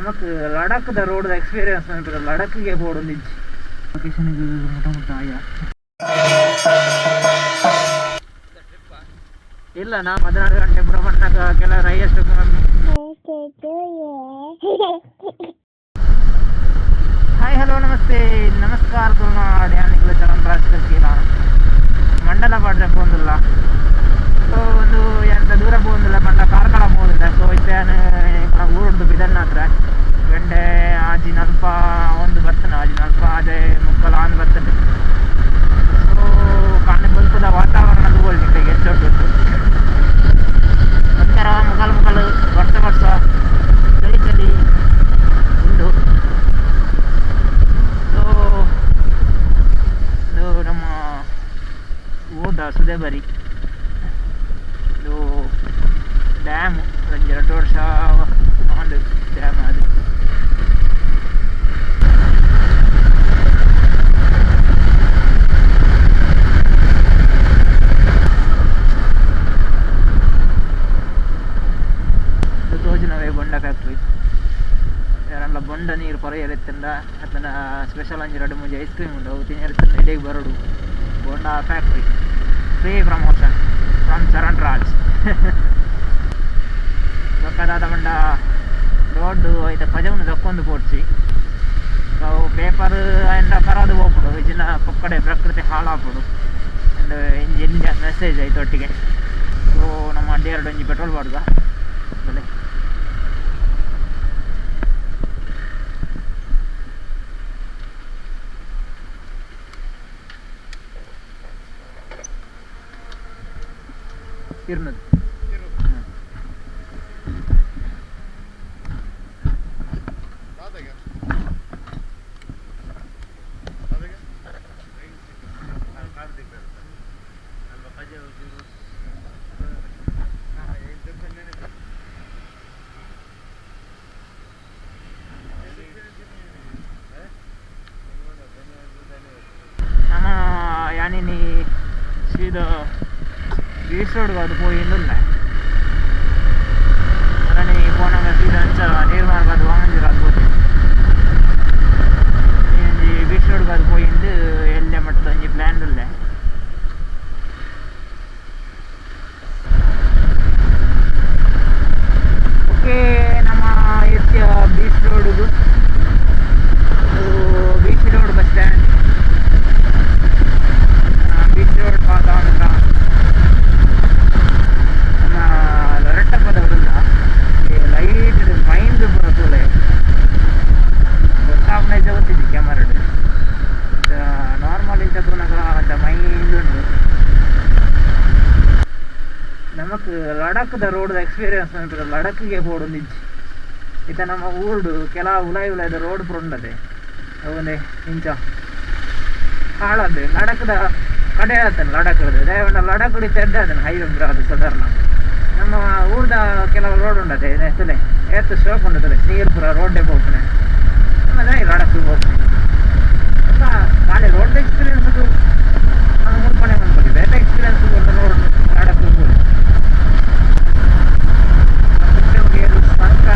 ನಮಕ್ ಲಡಕ್ದ road experience ಮನ್ಪುನ ಲಡಕ್ಗೆ ಪೋಡೊಂದಿಜ್ಜಿ location ಮುಟ್ಟ ಮುಟ್ಟ ಆಯ ಇಲ್ಲ ನಾ 16 ಗಂಟೆ ಪುರ ಬನ್ನಗ ಕೆಲವರು highest. Hi, hello, ನಮಸ್ತೆ, ನಮಸ್ಕಾರ ತುಳುನಾಡ್. ಯಾನಿಕ್ಲ ಚರಣ್ ರಾಜ್ ಕರ್ಕೀರ ಮಂಡಲ ಪಾಡ್ರೆ ಪೋಂದುಲ್ಲ. ಸೊ ಒಂದು ಎಂತ ದೂರ ಪೋಂದಿಲ್ಲ ಪಂಡ ಕಾರ್ಕಳ ಪೋಂದಿಲ್ಲ. ಸೊ ಇತ್ತೆ ಯಾನ್ ಊರುಡ್ದು ಬಿದನ್ನ ಹತ್ರ ಗಂಟೆ 6:40 ಒಂದು ಬರ್ತನೆ, 6:40 6:45 ಆನ್ ಬರ್ತದೆ. ಸೊ ಕಾಣೆ ಬಲ್ಪದ ವಾತಾವರಣ ತೂವೊಲಿ ನಿಕ್ಲೆಗ್ ಎಂಚ ಉಂಟು. ಒಂಥರ ಮುಗಲ್ ಮುಗಲ್, ವರ್ಷ ವರ್ಷ ಚಳಿ ಚಳಿ ಉಂಟು. ಸೊ ಇದು ನಮ್ಮ ಊರ್ದ ಸುದೇಬರಿ. ಇದು ಡ್ಯಾಮ್ ಒಂಜಿ ರಡ್ಡ್ ವರ್ಷ ಆಂಡ್ ಡ್ಯಾಮ್ ಅದು. ಇದು ತೋಜಿನವೇ ಬೊಂಡ ಫ್ಯಾಕ್ಟ್ರಿ. ಯಾರಲ್ಲ ಬೊಂಡ ನೀರು ಪೊರೆಯರೆತ್ತಂಡ ಅತ್ತನ ಸ್ಪೆಷಲ್ ಒಂಜಿ ರಡ್ಡ್ ಮೂಜಿ ಐಸ್ ಕ್ರೀಮ್ ಉಂಡು, ಅವು ತಿನಿಯರೆತ್ತಂಡ ಇಡೆಗ್ ಬರೊಡು. Bonda factory, free promotion from Charan Raj. ಬೊಕ್ಕ ದಾದ ಪಂಡ ರೋಡ್ ಐತ ಪಜವುನು ದಕ್ಕೊಂದು ಪೋಡ್ಚಿ. ಅವು ಪೇಪರ್ ಆಂಡ ಕರಾದ್ ಪೋಪುಂಡು, ಇಜ್ಜಿಂಡ ಪೊಕ್ಕಡೆ ಪ್ರಕೃತಿ ಹಾಳಾಪುಂಡು. ಅಂಡ್ ಇಂಜಿ ಎಲ್ಯ ಮೆಸೇಜ್ ಐತೊಟ್ಟಿಗೆ. ಸೊ ನಮ್ಮ ಅಡ್ಡಿ ಎರಡು ಒಂಜಿ ಪೆಟ್ರೋಲ್ ಪಾಡ್ಗ ಬಲೆ. 200. ನಮ್ಮ ಯಾನಿನಿ ಸೀದಾ ಬೀಚ್ ರೋಡ್ಗೆ ಅದು ಪೋಯಿಂದುಲ್ಲೆ. ಅರಣಿ ಪೋನಗ ಸೀದಾ ಅಂಚ ನೀರು ಮಾರ್ಗ ಅದು ವಾಮಂಜೂರು ಅದು ಪೋತೆ. ಒಂಜಿ ಬೀಚ್ ರೋಡ್ಗೆ ಅದು ಪೋಯಿಂದು ಎಲ್ಲೆ ಮಟ್ಟದ ಒಂಜಿ ಪ್ಲ್ಯಾನ್ ಉಲ್ಲೆ. ಓಕೆ, ನಮ್ಮ ಎತ್ಯ ಬೀಚ್ ರೋಡ್ದು. Beach road bus stand, beach road pass ಆವೊಂದುಲ್ಲ. ನಮ್ಮ ಲೊರೆಟ್ಟ ಪದವುಲ್ಲ ಲೈಟ್ ಮೈಂಡ್ ಪೂರ ತೂಲೆ ಗೊತ್ತಾಪುನ ಗೊತ್ತಿದ್ದಿ ಕ್ಯಾಮರಾಡ್. ನಾರ್ಮಲ್ ಇಂಚ ತೂನಗ ಅಂಚ ಮೈಂಡ್ ಉಂಡು. ನಮಕ್ ಲಡಕ್ದ ರೋಡ್ ಎಕ್ಸ್ಪೀರಿಯನ್ಸ್ ಮನ್ಪುನ ಲಡಕ್ಗೆ ಪೋಡೊಂದಿಜ್ಜಿ. ಇತ್ತೆ ನಮ್ಮ ಊರುಡು ಕೆಲ ಉಲಾಯಿ ಉಲಾಯಿದ ರೋಡ್ ಪೂರ ಉಂಡತೆ, ಅವನೇ ಇಂಚ ಹಾಳಾದ್ ಲಡಕ್ದ ಕಡೆ ಆತನ ಲಡಕ್ ದಾಯೆ ಲಡಕ್ ಇತ್ತೆ ಎಡ್ಡೆ ಆತನ ಹೈವೇ ಅದು ಸಾಧಾರಣ. ನಮ್ಮ ಊರ್ದ ಕೆಲವು ರೋಡ್ ಉಂಡತೆ ತೂಲೆ, ಏತ್ ಶೋಕ್ ಉಂಡು ತೂಲೆ. ನೀರು ಪೂರ ರೋಡ್ಡೆ ಪೋಪುನೆ. ನಮ್ಮ ದಾಯೆ ಲಡಕ್ ಪೋಪುನೆ? ಖಾಲಿ ರೋಡ್ ಎಕ್ಸ್ಪೀರಿಯನ್ಸ್ ನಾನು ಮುಲ್ಪನೆ ಮನ್ಪೊಲಿ. ಬೇತೆ ಎಕ್ಸ್ಪೀರಿಯನ್ಸ್ ರೋಡ್ ಲಡಕ್ ಪೋಲಿ. ಸಂಕ.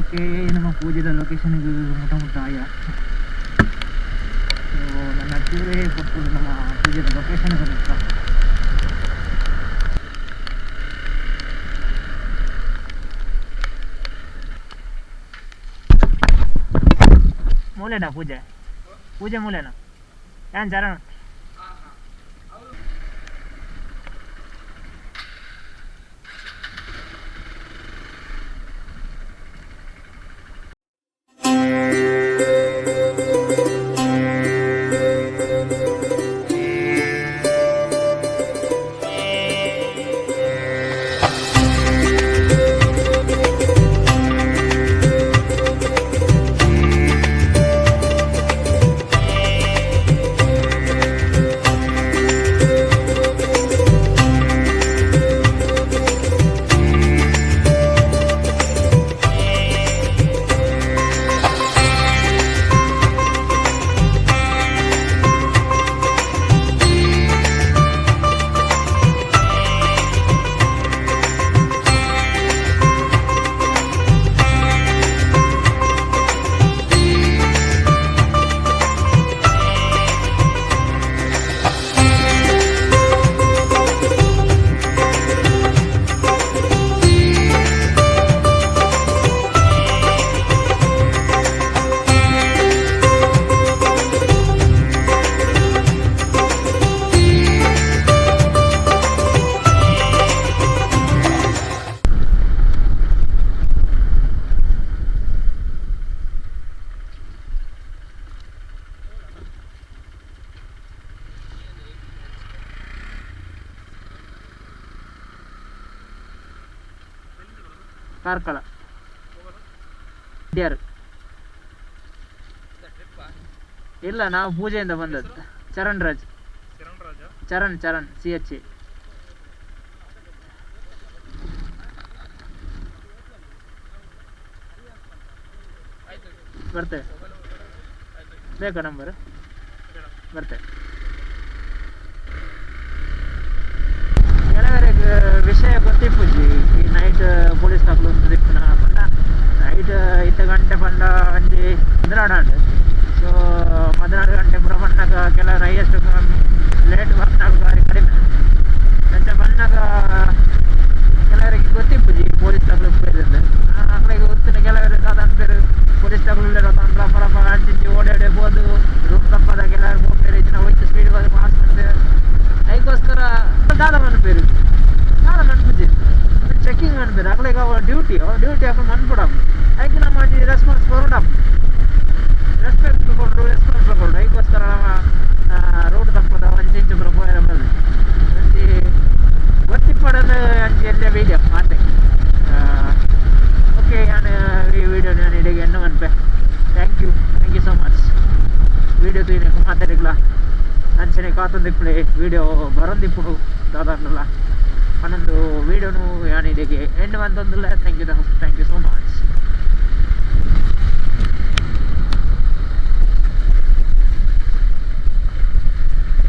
Okay, ನಮ್ಮ ಪೂಜೆದ ಲೊಕೇಶನ್ಗೆ ಮುಟ ಮುಟ್ಟ ಆಯ. ಸೊ ನನ್ನ ಚೂರೇ ಕೊಟ್ಟು ನಮ್ಮ ಪೂಜೆದ ಲೊಕೇಶನ್ಗೆ ಮುಟ್ಟ. ಮೂಲೆನಾ ಪೂಜೆ? ಪೂಜೆ ಮೂಲೆನಾ? ಏನ್ ಚರಣ? ಕಾರ್ಕಳ ಯಾರು ಇಲ್ಲ, ನಾವು ಪೂಜೆಯಿಂದ ಬಂದದ್ದು. Charan Raj. Charan Charan C H A. ಬರ್ತೇವೆ. ಬೇಕಾ ನಂಬರ್? ಬರ್ತೇವೆ. ಕೆಲವರಿಗೆ ವಿಷಯ ಗೊತ್ತಿಪ್ಪುಜಿ. ಈ ನೈಟ್ ಪೊಲೀಸ್ ತಕ್ಲು ದಿಪ್ಪುನ ಪಂಡ ನೈಟ್ ಇತ್ತ ಗಂಟೆ ಪಂಡ ಒಂಜಿ 12. ಸೊ 14 ಗಂಟೆ ಪೂರ ಬಣ್ಣಗ ಕೆಲವರು ಹೈಯೆಸ್ಟ್ ಲೇಟ್ ಬರ್ನಾಗ ಬಾರಿ ಕಡಿಮೆ. ಅಂಚ ಬಣ್ಣಗ ಕೆಲವರಿಗೆ ಗೊತ್ತಿಪ್ಪುಜಿ ಪೊಲೀಸ್ ತಕ್ಲು ಉಪ್ಪೇರಿಂದ. ಅಕ್ಲೆಗ್ ಗೊತ್ತಿನ ಕೆಲವರು ದಾದ ಅನ್ಪೇರು ಪೊಲೀಸ್ ತಕ್ಲು ರಪ ರಪ ಅಂಚಿಂಚಿ ಓಡಾಡಿ ಬೋದು ರೂಮ್ ತಪ್ಪದ ಕೆಲವರು ಪೋಪೇರು ಇತ್ತಿನ ಹೋಯ್ತು ಸ್ಪೀಡ್ ಬೋದು ಪಾಸ್ ಮಾಡ್ತೇವೆ. ಅದಕ್ಕೋಸ್ಕರ ದಾದ ಮನ್ಪೇರು ದಾದ ಮನ್ಪುಜಿ ಚೆಕಿಂಗ್ ಮನ್ಪೇರು. ಅಕ್ಲೆಗ್ ಅವ ಡ್ಯೂಟಿ, ಅವ ಡ್ಯೂಟಿ ಅಕ್ಲು ಮನ್ಪುಡಪ್. ಅದಕ್ಕೆ ನಮ್ಮ ರೆಸ್ಪಾನ್ಸ್ ಕೊರಡಪ್, ರೆಸ್ಪೆಕ್ಟ್ ಕೊಡ್ರು, ರೆಸ್ಪಾನ್ಸ್ ಕೊಡ್ರು. ಅದಕ್ಕೋಸ್ಕರ ನಮ್ಮ ರೋಡ್ ತಪ್ಪದ ಒಂಚಿ ಪೂರ ಪೋಯರ ಬಲ್ಲಿ ಒಂಜಿ ಗೊತ್ತಿಪ್ಪಡಲು ಅಂಚಿ ಎಲ್ಲೇ ವೀಡಿಯೋ ಮಾತೆ. ಓಕೆ, ನಾನು ಈ ವಿಡಿಯೋ ನಾನು ಇಡೀ ಎಣ್ಣೆ ಮನ್ಪೆ. Thank you, thank you so much. Video ತೂಯಿನಕು ಮಾತಾಡಿಗ್ಲ ಅಂಚನೆ ಕಾತೊಂದಿಪ್ಪುಲೆ ವಿಡಿಯೋ ಬರೊಂದಿಪ್ಪುಡು ದಾದಾಂಡಲ ಪನ್ನೊಂದು ವೀಡಿಯೋನು ಯಾನ್ ಇಡೆಗೆ and ಮಂತೊಂದುಲ್ಲೆ. Thank you, thank you so much.